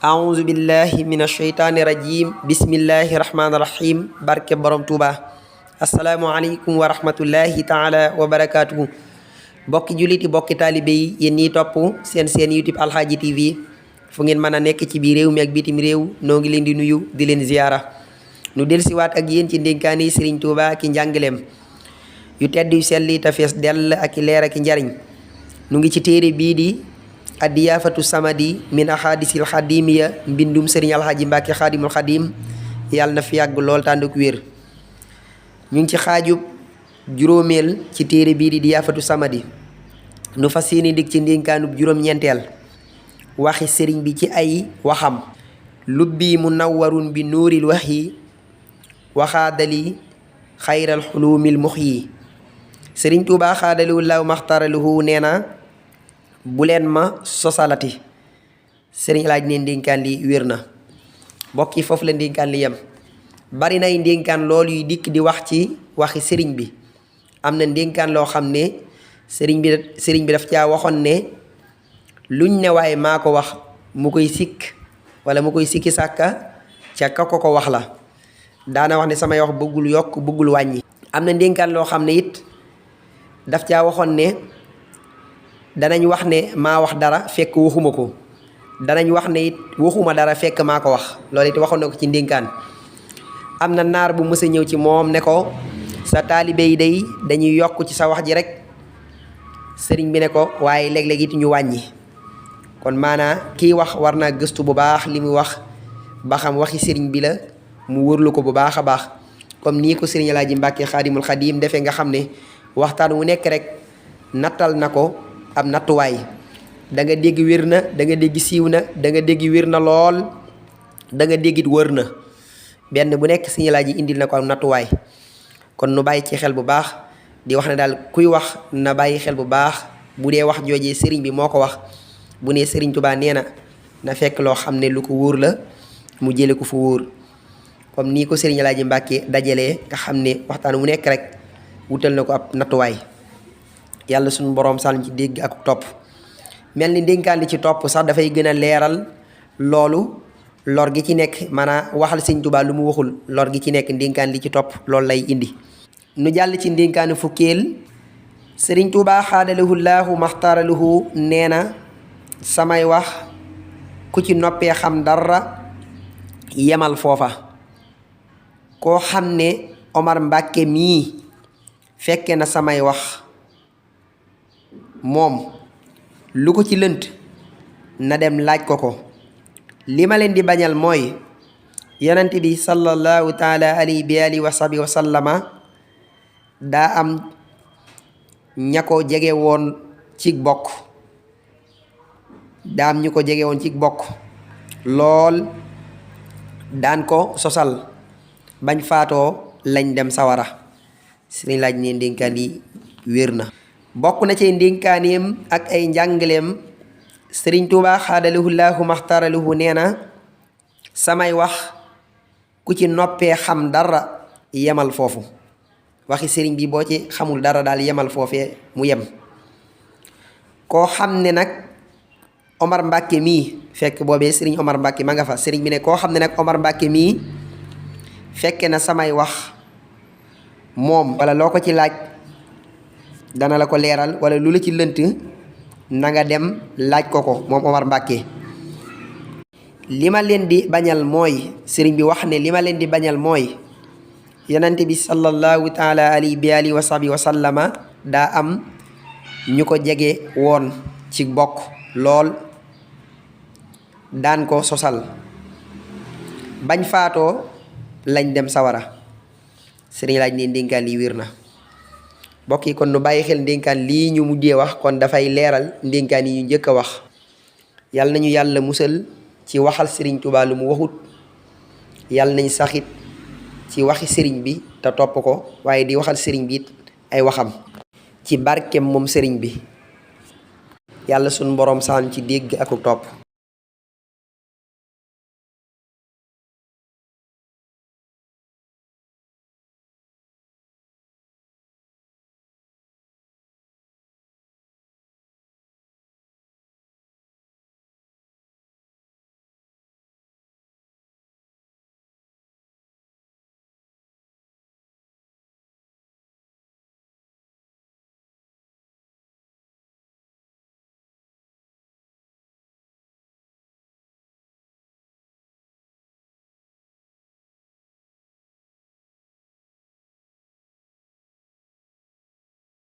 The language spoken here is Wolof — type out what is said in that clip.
aouzu billahi min asheytaani rajim bismillahi rahmaani rahim barke borom Tuuba. asalaamualeykum wa rahmatullahi taala wa barakaatuhu. bokki jullit yi bokki taalibe yi yéen ñiy topp seen YouTube Alxaaji TV fu ngeen mën a nekk ci biir réew mi ak bitim réew noo ngi leen di nuyu di leen ziyaara. nu dellusiwaat ak yéen ci ndénkaani Sëriñ Tuuba ki njàngaleem yu tedd yu sell te fees dell ak leer ak njariñ. nu ngi ci téere bii di addiyaafatu samadi min ahadisil xadimiya mbindum Sëriñ Alxaaji Mbàkke xaadimul xadim yàlla na fi yàgg lool tànduk wér. ñu ngi ci xaajub juróomeel ci téere bii di diyaafatu samadi nu fas yéene dig ci ndénkaanub juróom-ñeenteel waxi sëriñ bi ci ay waxam. lubbi munawwarun bi nuuril waxyi waxaadali xayral xuluumil muxyi. sëriñ Tuubaa xaadaliwu law maxtaraluhu nee na bu leen ma sosalati. sëriñ laaj ne ndénkaan li wér na. mbokk yi foofu la ndénkaan li yem. bari nay ndénkaan loolu yu dikk di wax ci waxi sëriñ bi. am na ndénkaan loo xam ne sëriñ bi daf caa waxoon ne luñ ne waaye maa ko wax mu koy sikk wala mu koy sikki sàkka ca ka ko wax la. daana wax ne samay wax bëggul yokk bëggul wàññi. am na ndénkaan loo xam ne it daf caa waxoon ne danañ wax ne maa wax dara fekk waxuma ko. danañ wax ne it waxuma dara fekk maa ko wax loolu it waxoon na ko ci ndénkaan. am na naar bu mës a ñëw ci moom ne ko sa taalibe yi day dañuy yokk ci sa wax ji rek. sëriñ bi ne ko waaye léeg-léeg it ñu wàññi. kon maanaa kii wax war naa gëstu bu baax li muy wax ba xam waxi sëriñ bi la mu wërlu ko bu baax a baax comme nii ko sëriñ Alaaji Mbàkke xaadimul xadim defee nga xam ne waxtaan wu nekk rek nattal na ko ab nattuwaay. da nga dégg wér na da nga dégg siiw na da nga dégg wér na lool da nga déggit wër na. benn bu nekk sëriñ Alaaji indil na ko am nattuwaay. kon nu bàyyi ci xel bu baax di wax ne daal kuy wax na bàyyi xel bu baax bu dee wax joojee sëriñ bi moo ko wax. bu nee sëriñ Tuubaa nee na fekk loo xam ne lu ko wóor la mu jële ko fu wóor comme nii ko sëriñ Alaaji Mbàkke dajalee nga xam ne waxtaan wu nekk rek wutal na ko ab nattuwaay. yàlla suñu boroom sàll ci dégg ak topp. mel ni ndénkaan li ci topp sax dafay gën a leeral loolu lor gi ci nekk maanaam waxal sëriñ Tuubaa lu mu waxul lor gi ci nekk ndénkaan li ci topp loolu lay indi. nu jàll ci ndénkaanu fukkeel. sëriñ Tuubaa xaadalahu laahu maxtaaralahu nee na samay wax ku ci noppee xam dara yemal foofa. koo xam ne Omar Mbàkke mii fekke na samay wax moom lu ko ci lënt na dem laaj ko ko. li ma leen di bañal mooy yonent bi sallallahu taala alayhi bi alihi wa sahbi wa sallama daa am ña ko jege woon ci bokk. daam ñu ko jege woon ci bokk lool daan ko sosal bañ faatoo lañ dem sawara. sëriñ laaj ne ndénkaan yi wér na. bokk na ci ndénkaaneem ak ay njàngaleem sëriñ Tuubaa xaadalahu laahu maxtaaralahu nee na samay wax ku ci noppee xam dara yemal foofu. waxi sëriñ bi boo ci xamul dara daal yemal foofee mu yem. koo xam ne nag Omar Mbàkke mii fekk boobee sëriñ Omar Mbàkke ma nga fa. sëriñ bi ne koo xam ne nag Omar Mbàkke mii fekke na samay wax moom wala loo ko ci laaj dana la ko leeral wala lu la ci lënt na nga dem laaj ko ko moom Omar Mbàkke. li ma leen di bañal mooy sëriñ bi wax ne li ma leen di bañal mooy yonente bi sallallahu taala alayhi bi alihi wa sahbi wa sallama daa am ñu ko jege woon ci bokk lool daan ko sosal bañ faatoo lañ dem sawara. sëriñ laaj ne ndénkaan lii wér na. mbokk yi kon nu bàyyi xel ndénkaan lii ñu mujjee wax kon dafay leeral ndénkaan yi ñu njëkk a wax. yàlla nañu yàlla musal ci waxal sëriñ Tuubaa lu mu waxut. yàlla nañ saxit ci waxi sëriñ bi te topp ko waaye di waxal sëriñ bi it ay waxam. ci barkeem moom sëriñ bi yàlla sunu boroom saxal ci dégg ak topp.